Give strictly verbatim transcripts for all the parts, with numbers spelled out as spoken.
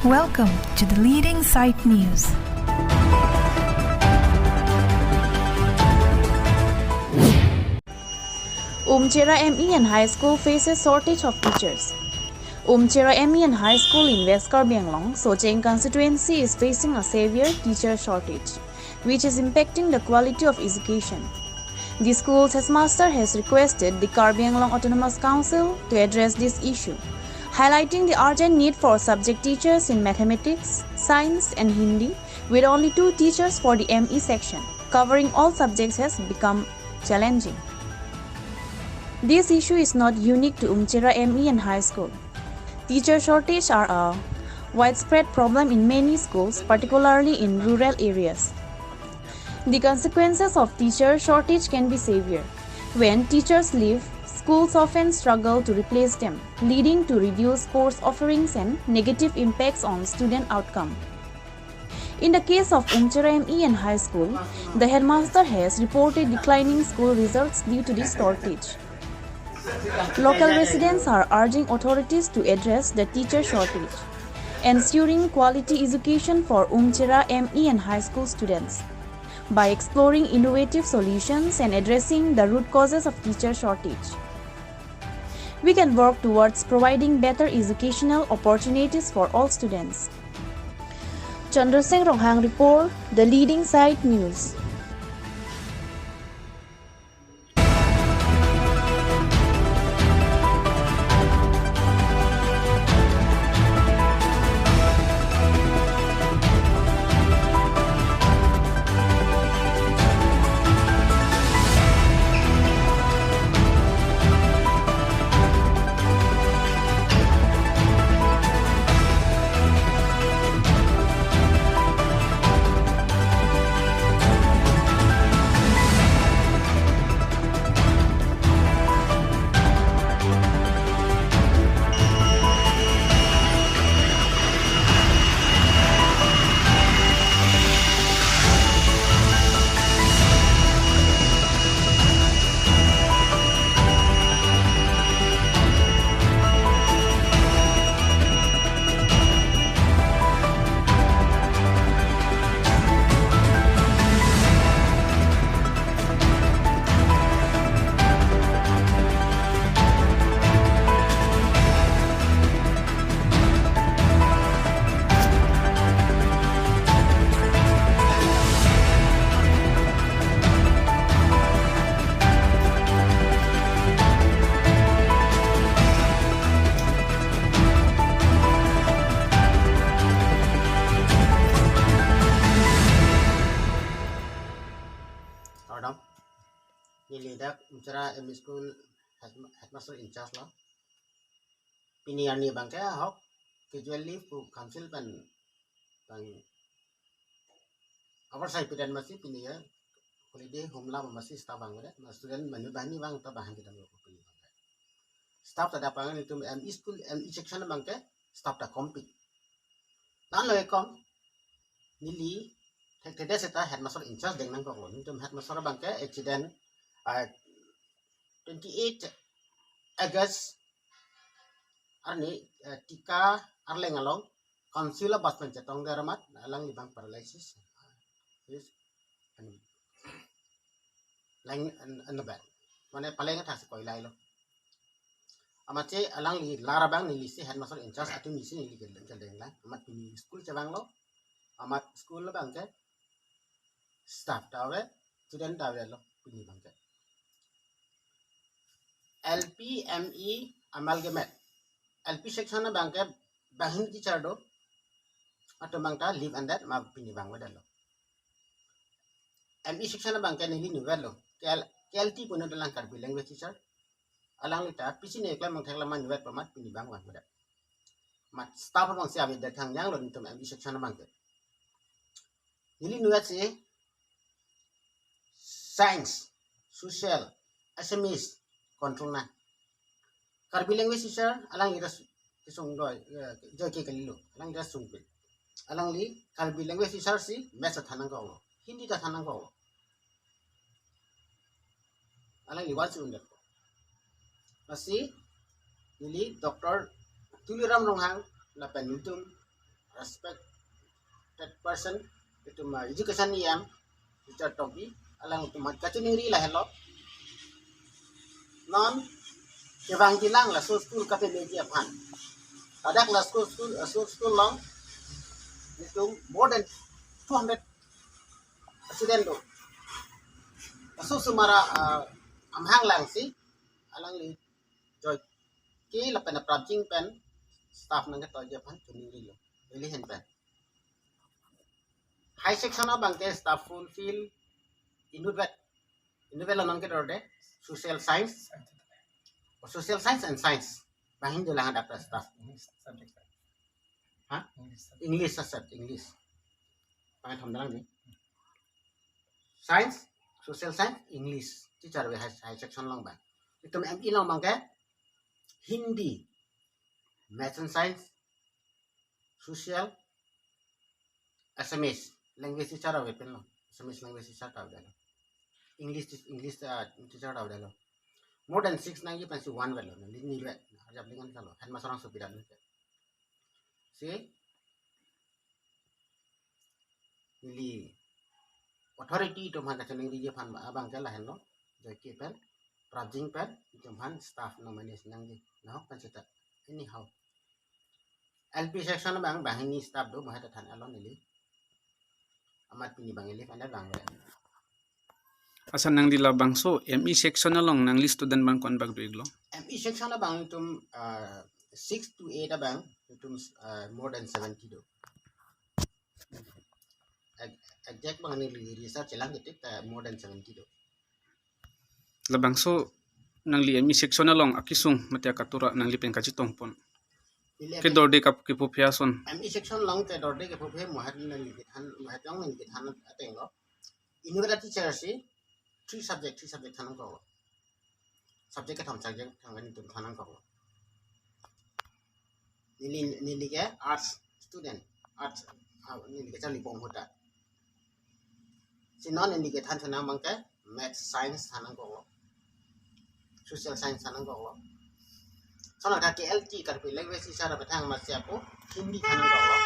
Welcome to the leading site news. Umchera M E and High School faces shortage of teachers. Umchera M E and High School in West Karbi Anglong, Socheng constituency is facing a severe teacher shortage, which is impacting the quality of education. The school's headmaster has requested the Karbi Anglong Autonomous Council to address this issue, highlighting the urgent need for subject teachers in mathematics, science, and Hindi, with only two teachers for the M E section. Covering all subjects has become challenging. This issue is not unique to Umchera M E and High School. Teacher shortage are a widespread problem in many schools, particularly in rural areas. The consequences of teacher shortage can be severe. When teachers leave, schools often struggle to replace them, leading to reduced course offerings and negative impacts on student outcome. In the case of Umchera M E and High School, the headmaster has reported declining school results due to this shortage. Local residents are urging authorities to address the teacher shortage, ensuring quality education for Umchera M E and High School students by exploring innovative solutions and addressing the root causes of teacher shortage. We can work towards providing better educational opportunities for all students. Chandra Singh Ronghang report, The Leading Site News. Kardom. Neli dak Umchera M E School head-, headmaster in charge lo. Pini arni abangke ahok casual leave pu council pen bang avarsai piden masi pini ya holiday humla masi staff abang pada ma student manu bahani abang ta bahan kita lo pini abangke. Staff ta dak abang nelitum M E school, M E section abangke staff ta kompik. Tan lo ekom neli thekthede seta headmaster in charge deng nangkoklo. Nelitum headmaster abangke accident, ah, twenty-eight August arni, eh, Tika Arleng along council abus pen chetongdet amat alangli abang paralysis. Yes. An, lang an, an bad. Mane paleng athak si koilai lo. Amat si alangli lar abang nelisi headmaster in charge atum nelisi neli ke, ke deng lang. Amat pini school chevanglo. Amat school abangke staff ta ave, student ta ave lo pini abangke. L P, M E amalgamate. L P section abangke banghini teacher do. Atum abang ta leave ended ma pini abang avedet lo. M E section abangke neli nuvet lo. K L, K L T pu nangdalang Karbi language teacher. Alangli ta pisi ne klem mangthek lama nuvet pu amat pini abang avedet. Amat staff abang si avedet thangnang lo nelitum M E section abangke. Neli nuvet si science, social, Assamese control nang. Karbi language teacher alangli ta su-, kesung doi, eh, joike kalilo, alangli ta sungpik. Alangli Karbi language teacher si maths ta than nangkoklo, Hindi ta than nangkoklo. Alangli vansi undet. Lasi neli Doctor Tuliram Ronghang lapen nelitum respected person, itum, uh, education E M, Teacher Tokbi, alangtum aphan kachiningri lahelo. Non kevangji lang laso school kapameji aphan. Ladak laso school, laso school along itum more than two hundred student do. Laso osomar, uh, amahang langsi alangli joike lapen aprapjin pen staff nangketoiji aphan chiningrilo. Ili ahin pen. High section abangke staff fulfill inutvet. Inutvet lo non kedorde social science. O social science and science. Banghin dolang adapter staff. English subject. Ha? English subject. English subject, English. Bang thom dalang ni. Science, social science, English. Teacher ave high, high section along bang. Itum M E along abangke Hindi, Maths and Science, Social, Assamese language teacher ave pen lo. Assamese language teacher ta ave lo. English tis-, English, uh, teacher ta ave lo. More than six nangji pensi one ave lo. Neli ni ave. Arjap lingan kalo. Headmaster ang supida lo. Si neli authority itum aphan kachiningri aphan abangke lahenlo. Joike pen, prapjin pen, itum aphan staff nomination nangji. Nahok pen seta. Anyhow. L P section abang, banghini staff do, mahat than alon neli. Amat pini bang ili anda bang. Asa nangli labangso M E section along nangli student bang ko-an bak do-iklo? M E section abang itum, uh, six to eight abang itum, uh, more than seventy do. Ex-, exact bang neli research lang ketik, uh, more than seventy do. Labangso nangli M E section along akesung mate akatura nangli pen kachetongpon? Ili ake- Kedorde kap-, kepuphe ason. M E section along kedorde kepuphe mahat neli kethan, mahat along neli kethan ateng lo. Inutvet teacher si three subject, three subject than nangkoklo. Subject kethom subject than nangtum than nangkoklo. Neli, neli ke arts student, arts, ah, neli ke charli bom ahut ta. Si non neli kethan thunang abangke math, science than nangkoklo. Social science than nangkoklo. Sona ka K L T, Karbi language teacher aphan thang masi apo Hindi than nangkoklo.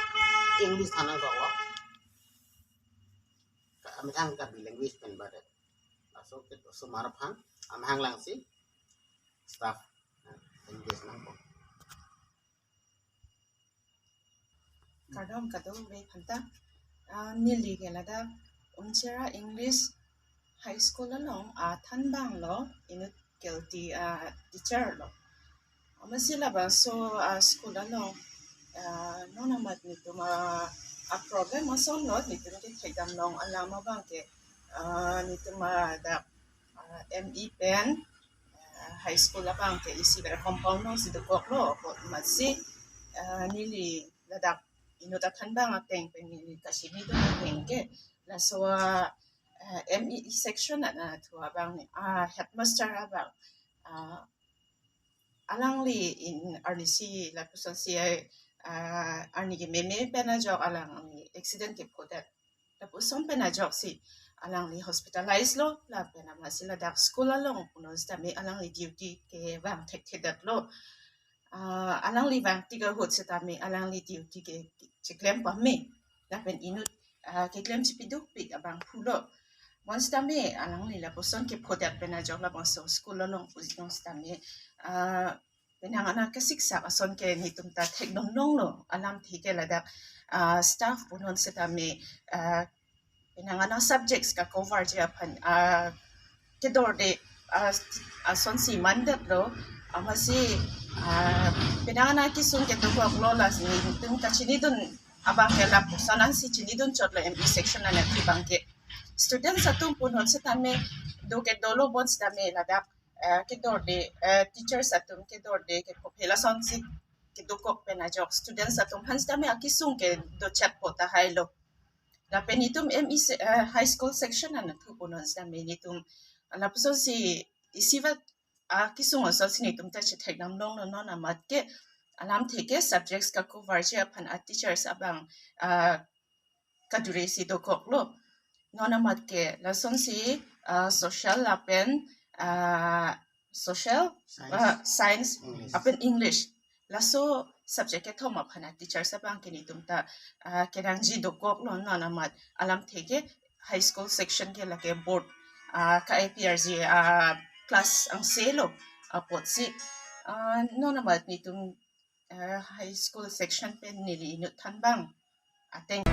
English than nangkoklo. Ka, amethang Karbi language pen badet. Laso ke osomar aphan amahang langsi staff, uh, engage nangpo. Kardom, kardom ave aphanta. Ah, neli ke ladak Umchera English High School along, ah, thanbang lo, inut K L T, ah, teacher lo. Amatsi labangso, ah, school along, ah, non amat netum, ah, a problem ason lo, netum kethekdam long alam abangke, ah, netum, ah, dak, ah, M E pen, ah, high school abangke isi ver compound alongsi dokoklo, amatsi, ah, neli ladak inut athanbang ateng pen neli kachinidun ateng ke, laso, ah, M E section ana thu abang ni, ah, headmaster abang, ah, alangli in arnisi lapusonsi, ah, arni kememe pen ajok alangli accident kephodet. Lapuson pen ajoksi alangli hospitalize lo, lapen amatsi ladak school along punon sitame alangli duty kevang thekthedetlo. Ah, alangli vangtik ahut sitame alangli duty ke cheklem pame. Lapen inut, ah, keklem chipidukpik abang pulo. Bonsitame alangli lapuson kephodet pen ajok labangso school along pusi bonsitame, ah, penang ana kesiksak ason ke netum ta thekdam longlo. Alamthe ke ladak, ah, staff punon sitame, ah, penang ana subjects ka cover ji aphan, ah, kedorde, ah, asonsi mandetlo. Amatsi, ah, penang ana kesung kedokoklo, lasi netum kachinidun abangke lapuson ansi chinidun chotlo M E section ana thu abangke. Students atum punon sitame do ke dolo bonsitame ladak, eh, kedorde, eh, teachers atum kedorde kepuphe lasonsi kedokok pen ajok students atum aphan sitame akesung kedochetpo tahai lo. Lapen netum M E se-, eh, high school section ana thu punon sitame netum lapusonsi isivet akesung asonsi netum ta chethekdam longlo. Non amat ke alamthe ke subjects ka cover ji aphan a teachers abang, ah, kaduresi dokoklo. Non amat ke lasonsi, ah, social lapen, ah, social, Science. Ah, science English. Lapen English. Laso subject kethom aphan a teachers abang ke netum ta ah, kenangji dokoklo. Non amat alamthe ke high school section ke lake board ah, ka A P R G ah, class angse lo apotsi ah, non amat netum ah, high school section pen neli inut thanbang ateng.